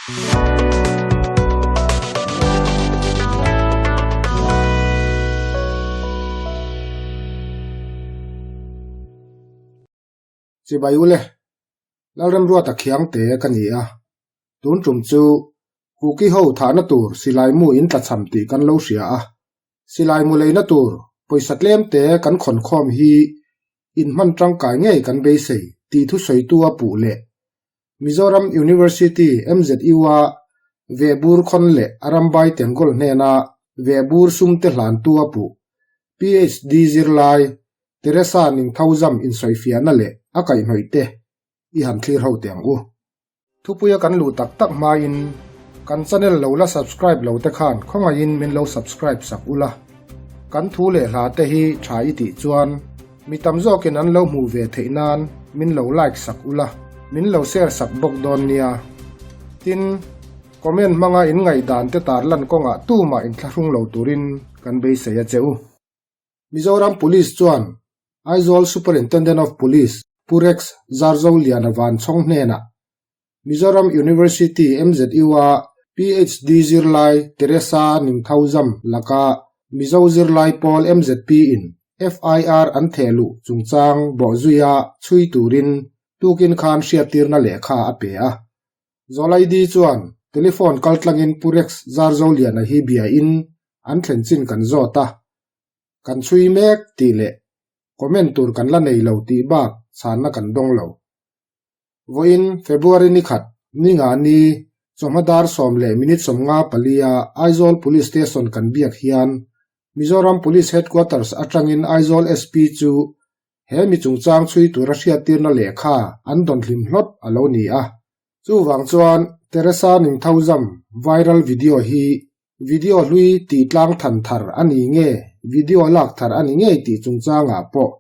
Chibai ule, Lalremruata Khiangte ka ni a, tun tum chu Kuki ho thahna tur silai mu in tlachham tih kan lo hria a, silai mu leina tur pawisa tlemte kan khawn khawm hi in hman tangkai ngei kan beisei tih thusawitu a puh leh Mizoram University, MZU-a vehbur khawn leh a rambai Tengol hnena vehbur sumte hlantu a puh PhD zirlai Teresa Ningthauzam insawifiahna leh a kaihhnawih te i han thlir ho teh ang u. Thupuia kan luh tak tak hmain kan channel lo la subscribe lo te khan khawngaihin min lo subscribe sak ula. Kan thu leh hla te hi tha i tih chuan mi tam zawkin an lo hmuh ve theih nan min lo like sak ula, min lo share sak bawk dawn nia. Tin, comment hmanga in ngaihdan te tarlan kawngah tumah inthlahrung lo turin kan beisei a che u. Mizoram Police chuan Aizawl Superintendent of Police Pu Rex Zarzoliana Vanchhawng hnenah Mizoram University, MZU-a PhD zirlai Teresa Ningthauzam laka Mizo zirlai pawl MZP-in FIR an theh luh chungchang bawhzuia chhui turin tukin khan hriattirna lehkha a pe a. Zawlaidi chuan telephone kaltlangin Pu Rex Zarzoliana hi biain an thlen chin kan zawt a, kan chhui mek tih leh comment tur kan la nei lo tih bak chhanna kan dawng lo. Vawiin February ni khat, ni nga ni, chawhma dar 10:54 a Aizawl Police Station kan biak hian Mizoram Police Headquarters atangin Aizawl SP chu he mi chungchang chhui tura hriattirna lehkha an dawn hlim hlawt a lo ni a. Chuvang chuan Teresa Ningthauzam viral video hi video hlui tih tlang than thar a ni nge video lak thar a ni ngei tih chungchangah pawh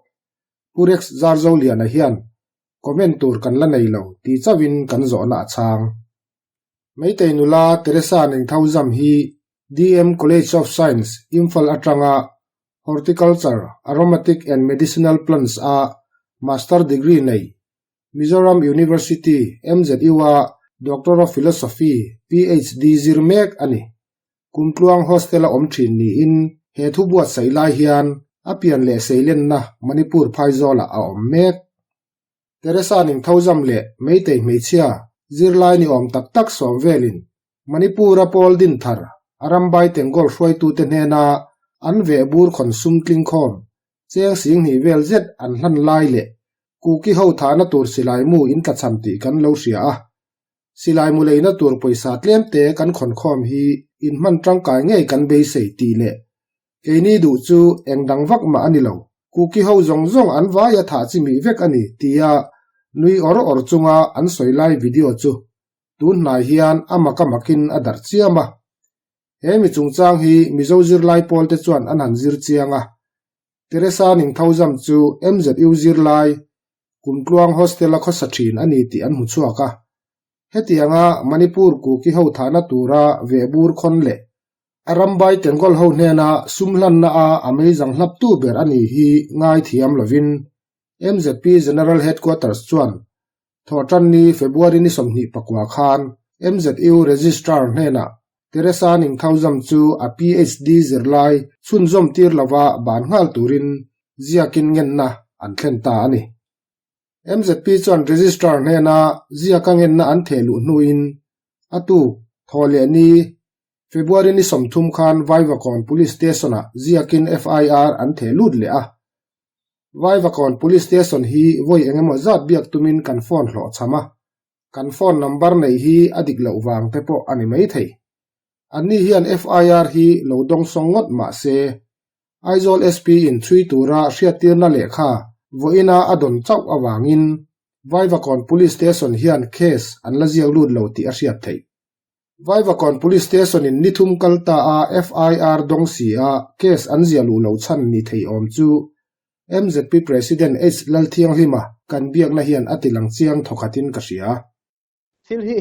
Pu Rex Zarzoliana hian Comment tur kan la nei lo tih chauhin kan zawhna a chhang. Meitei nula Teresa Nengthauzam hi DM College of Science, Imphal atanga Horticulture, Aromatic and Medicinal Plants a Master Degree nei, Mizoram University, MZU, a Doctor of Philosophy, PhD, zir mek a ni. Kumtluang hostel-a awm thin niin he thu buatsaih lai hian a pian leh seilenna Manipur phaizawlah a awm mek. Teresa Ningthauzam leh Meitei hmeichhia zirlai ni awm tak tak sawm velin Manipur-a pawl din thar a rambai Tengol hruaitute hnena an vehbur khawn sum tlingkhawm cheng singhnih vel zet an hlan lai leh Kuki ho thahna tur silai mu in tlachham tih kan lo hria a. Silai mu leina tur pawisa tlemte kan khawnkhawm hi in hman tangkai ngei kan beisei tih leh keini duh chu eng dang vak mah a ni lo. Kuki ho zawng zawng an vaia thah chi mih vek a ni tia nui awr awr chunga an sawi lai video chu tun hnai hian a mak a makin a darh chiam a. He mi chungchang hi Mizo zirlai pawlte chuan an han zir chiang a. Teresa Ningthauzam chu MZU zirlai Kumtluang hostel-a khawsa thin a ni tih an hmu chhuak a. Hetianga Manipur Kuki ho thahna tura vehbur khawn leh a rambai Tengol ho hnena sum hlanna a a meizang hlaptu ber a ni hi ngaithiam lovin MZP General Headquarters chuan Thawhtanni February ni 24 khan MZU Registrar hnenah Teresa Ningthauzam chu a PhD zirlai chhunzawm tir lova ban nghal turin ziakin ngenna an thlen ta a ni. MZP chuan Registrar hnena ziaka ngenna an theh luh hnuin a tuk thaw leh ni February ni 30 khan Vaivakawn Police Station-ah ziakin FIR an theh lut leh a. Vaivakawn Police Station hi vawi eng emaw zat biak tumin kan phone hlawh cham a, kan phone number neih hi a dik loh vang te pawh a ni maithei. Anni hian FIR hi lo dawngsawng ngawt mah se, Aizawl SP in chhui tura hriattirna lehkha vawiina a dawn chauh avangin Vaivakawn Police Station hian case an la ziak lut lo tih a hriat theih. Vaivakawn Police Station in ni thum kal ta a FIR dawng si a case an ziah luh loh chhan ni thei awm chu MZP President H Lalthianghlima kan biakna hian a ti lang chiang thawkhatin ka hria. Thil hi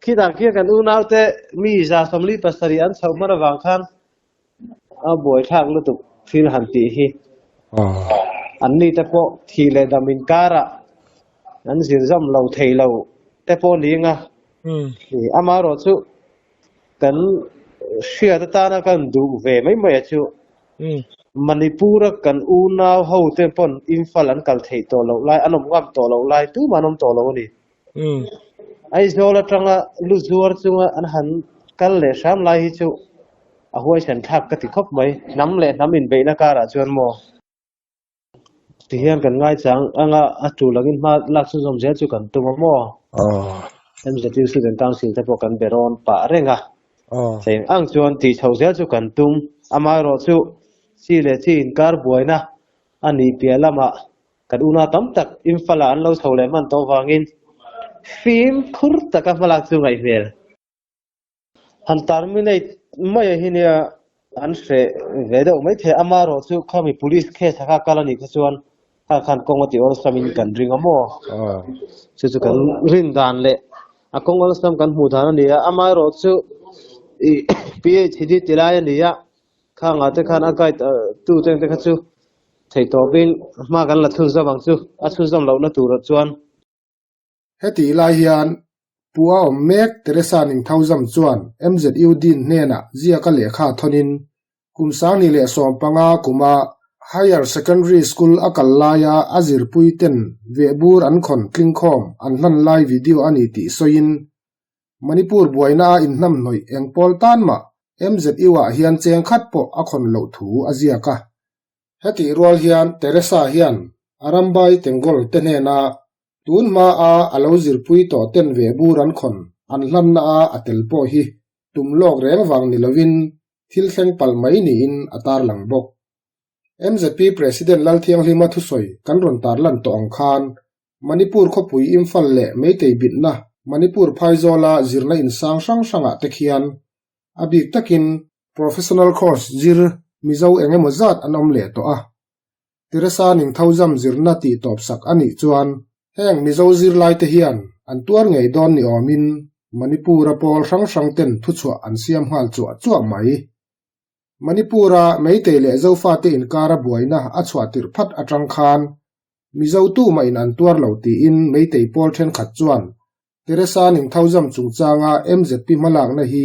khitah khian kan unaute mi 47 an chhoh hman avang khan a buaithlak lutuk thil han tih hi. An ni te pawh thih leh dam inkarah an zir zawm lo thei lo te pawh ni anga. Amaherawh chu kan hriat atana kan duh ve mai mai a chu Manipur a kan unau ho te pawn Imphal an kal theih tawh loh lai, an awm ngam tawh loh lai tumah an awm tawh lo a ni. Aizawl atanga lu zuar chunga an han kal leh hram lai hi chu a huaisen thlak ka ti khawp mai. Hnam leh hnam inbeihna karah chuan maw? Ti hian kan ngaichang anga a tul angin hma lak chhunzawm zel chu kan tum a maw? MZU Student Council te pawh kan be rawn pah reng a. Cheng ang chuan tih chhoh zel chu kan tum. Amaherawh chu chi leh chi inkar buaina a nih piah lamah kan unau tam tak Imphal ah an lo chho leh hman tawh vangin fimkhur taka hmalak chu ngaihhmel. Han terminate mai a hi nia an hreh ve deuh mai thei amaherawh chu khami police case a kha kal a nih kha chuan kha khan kawng a ti awlsam in kan ring a maw chu chu kan rin dan leh a kawng awlsam kan hmuh dan a ni a amaherawh chu ih PhD ti lai a ni a khangah te khan a guide tu te te kha chu theih tawpin hma kan la chhunzawm ang chu a chhunzawm lohna turah chuan. Hetih lai hian Pu a awm mek Teresa Ningthauzam chuan MZU Dean hnenah ziaka lehkha thawnin kum 2015 kuma Higher Secondary School a kal laia a zirpui ten vehbur an khawn tlingkhawm an hlan lai video a ni tih sawiin Manipur buaina a inhnamhnawih eng pawl tan mah MZU-ah hian cheng khat pawh a khawn loh thu a ziak a. Hetih rual hian Teresa hian a rambai Tengol te hnena Tun hmaa a lo zirpui tawh ten ve bur an khawn an hlanna a a tel pawh hi tum lawk reng vang ni lovin thil thleng palh mai niin a tarlang bawk. MZP President Lalthianghlima thusawi kan rawn tarlan tawh ang khan Manipur khawpui Imphal leh Meitei bitna Manipur phaizawla zirna insang hrang hrangah te khian a bik takin Professional course zir Mizo eng emaw zat an awm leh tawh a. Teresa Ningthauzam zirna tih tawp sak a nih chuan heng Mizo zirlaite hian an tuar ngei dawn ni awmin Manipur-a pawl hrang hrang ten thuchhuah an siam nghal chuah chuah mai. Manipur-a Meitei leh Zofate inkara buaina a chhuah tirh phat atang khan Mizo tumah in an tuar lo tiin Meitei pawl thenkhat chuan Teresa Ningthauzam chungchanga MZP hmalakna hi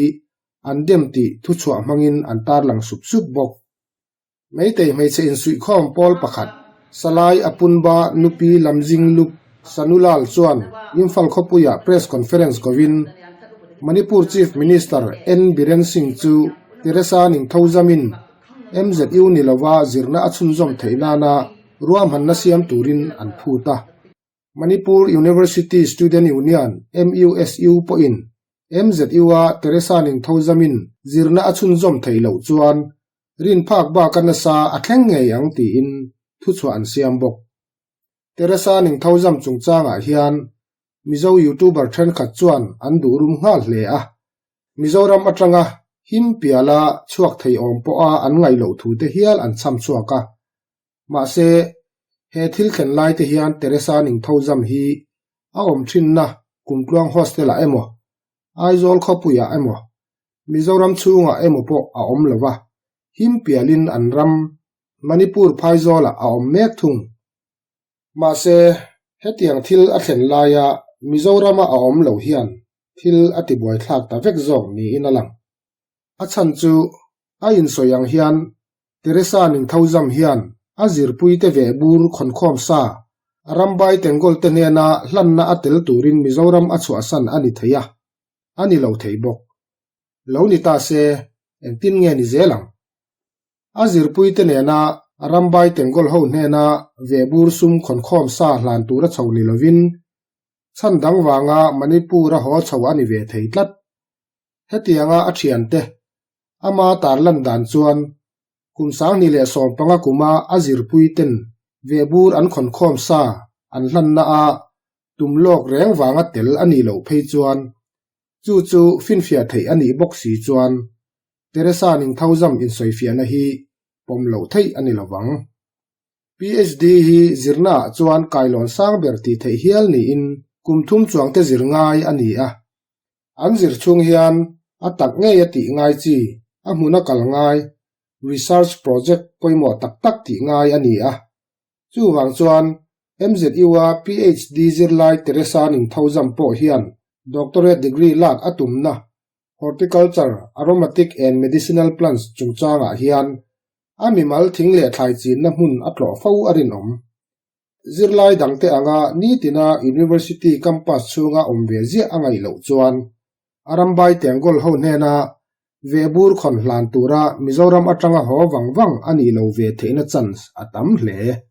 an dem tih thuchhuah hmangin an tarlang sup sup bawk. Meitei hmeichhe insuihkhawm pawl pakhat, Salai Apunba Nupi Lamjing Lup Sanulal chuan Imphal khawpuiah press conference kovin Manipur Chief Minister N Biren Singh chu Teresa Ningthozamin MZU ni lova zirna a chhunzawm theih nana ruahmanna siam turin an phut a. Manipur University Student Union, MUSU, pawhin MZU-a Teresa Ningthozamin zirna a chhunzawm theih loh chuan rinphak baka nasa a thleng ngei ang tiin thuchhuah an siam bawk. Teresa Ningthozam chungchangah hian Mizo YouTuber thenkhat chuan an duh rum nghal hle a, Mizoram atanga him piala chhuak thei awm pawha an ngaih loh thu te hial an chham chhuak a. Mahse, he thil thlen lai te hian Teresa Ningthozam hi a awm thinna Kumtluang Hostel-ah emaw, Aizawl khawpuiah emaw, Mizoram chhungah emaw pawh a awm lo va, him pialin an ram Manipur phaizawlah a awm mek thung. Mahse, hetiang thil a thlen laia Mizorama a awm lo hian thil a tibuaithlak ta vek zawk niin a lang. A chhan chu a insawi ang hian Teresa Ningthozam hian a zirpuite veh bur khawnkhawm sa Rambai Tengol te hnena hlanna a tel turin Mizoram a chhuahsan a ni thei a, a ni lo thei bawk. Lo ni ta se, engtin nge ni zel ang? A zirpuite nena Rambai Tengol ho hnena vehbur sum khawnkhawm sa hlan tura chho ni lovin, chhan dang vanga Manipur a haw chho a ni ve thei tlat. Hetianga a thiante, ama tarlan dan chuan kum 2015 kuma a zirpuiten vehbur an khawnkhawm sa an hlanna a tum lawk reng vanga tel a nih loh phei chuan chu chu finfiah theih a nih bawk si chuan Teresa Ningthauzam insawifiahna hi pawm loh theih a ni lovang. PhD hi zirnaah chuan kailawn sang ber tih theih hial niin kum thum chuangte zir ngai a ni a. An zir chhung hian a tak ngei a tih ngai chi, a hmuna kal ngai, research project pawimawh tak tak tih ngai a ni a. Chuvang chuan MZU-a PhD zirlai Teresa Ningthozam pawh hian. Doctorate degree lak a tumna Horticulture, Aromatic and Medicinal Plants chungchangah hian a mimal thing leh thlai chinna hmun a tlawh fo a rinawm. Zirlai dangte anga nitina University campus chhunga awm ve ziah a ngaih loh chuan Arambai Tengol ho hnena vehbur khawn hlan tura Mizoram atanga haw vang vang a nih lo ve theihna chance a tam hle.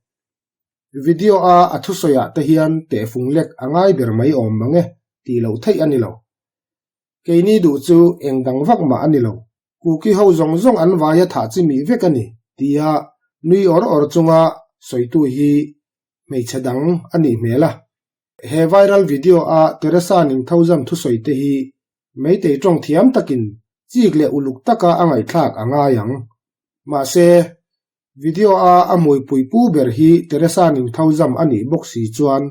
Video a a thusawiah te hian tehfung lek a ngai ber mai awm mang e tih loh theih a ni lo. Keini duh chu eng dang vak mah a ni lo. Kuki ho zawng zawng an vaia thah chi mih vek a ni, tia nui awr awr chunga sawitu hi hmeichhe dang a nih hmel a. He viral video a Teresa Ningthozam thusawi te hi Meitei tawng thiam takin chik leh uluk taka a ngaihthlak a ngai ang. Mahse, video a a hmuipui pu ber hi Teresa Ningthozam a nih bawk si chuan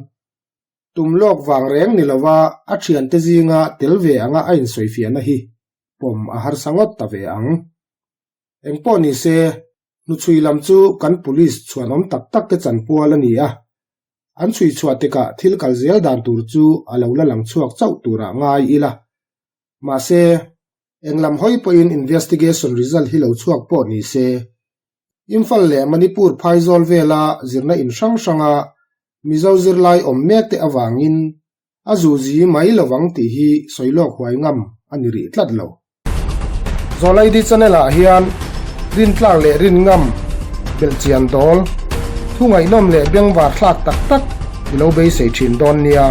Tum lawk vang reng ni lova a thiante zinga tel ve anga a insawifiahna hi pawm a harsa ngawt ta ve ang. Engpawh ni se, hnuchhui lam chu kan police chhuanawm tak tak te chanpual a ni a, an chhui chhuah tikah thil kal zel dan tur chu a lo la lang chhuak chauh turah ngai ila. Mahse, eng lam hawi pawhin investigation result hi lo chhuak pawh ni se, Imphal leh Manipur phaizawl vela zirna in hrang hranga Mizo zirlai awm mek te avangin a zuzi mai lovang tih hi sawi lawk huai ngam a ni rih tlat lo. Zawlaidi channel ah hian rintlak leh rin ngam belhchian dawl, thu ngaihnawm leh bengvar thlak tak tak i lo beisei thin dawn nia.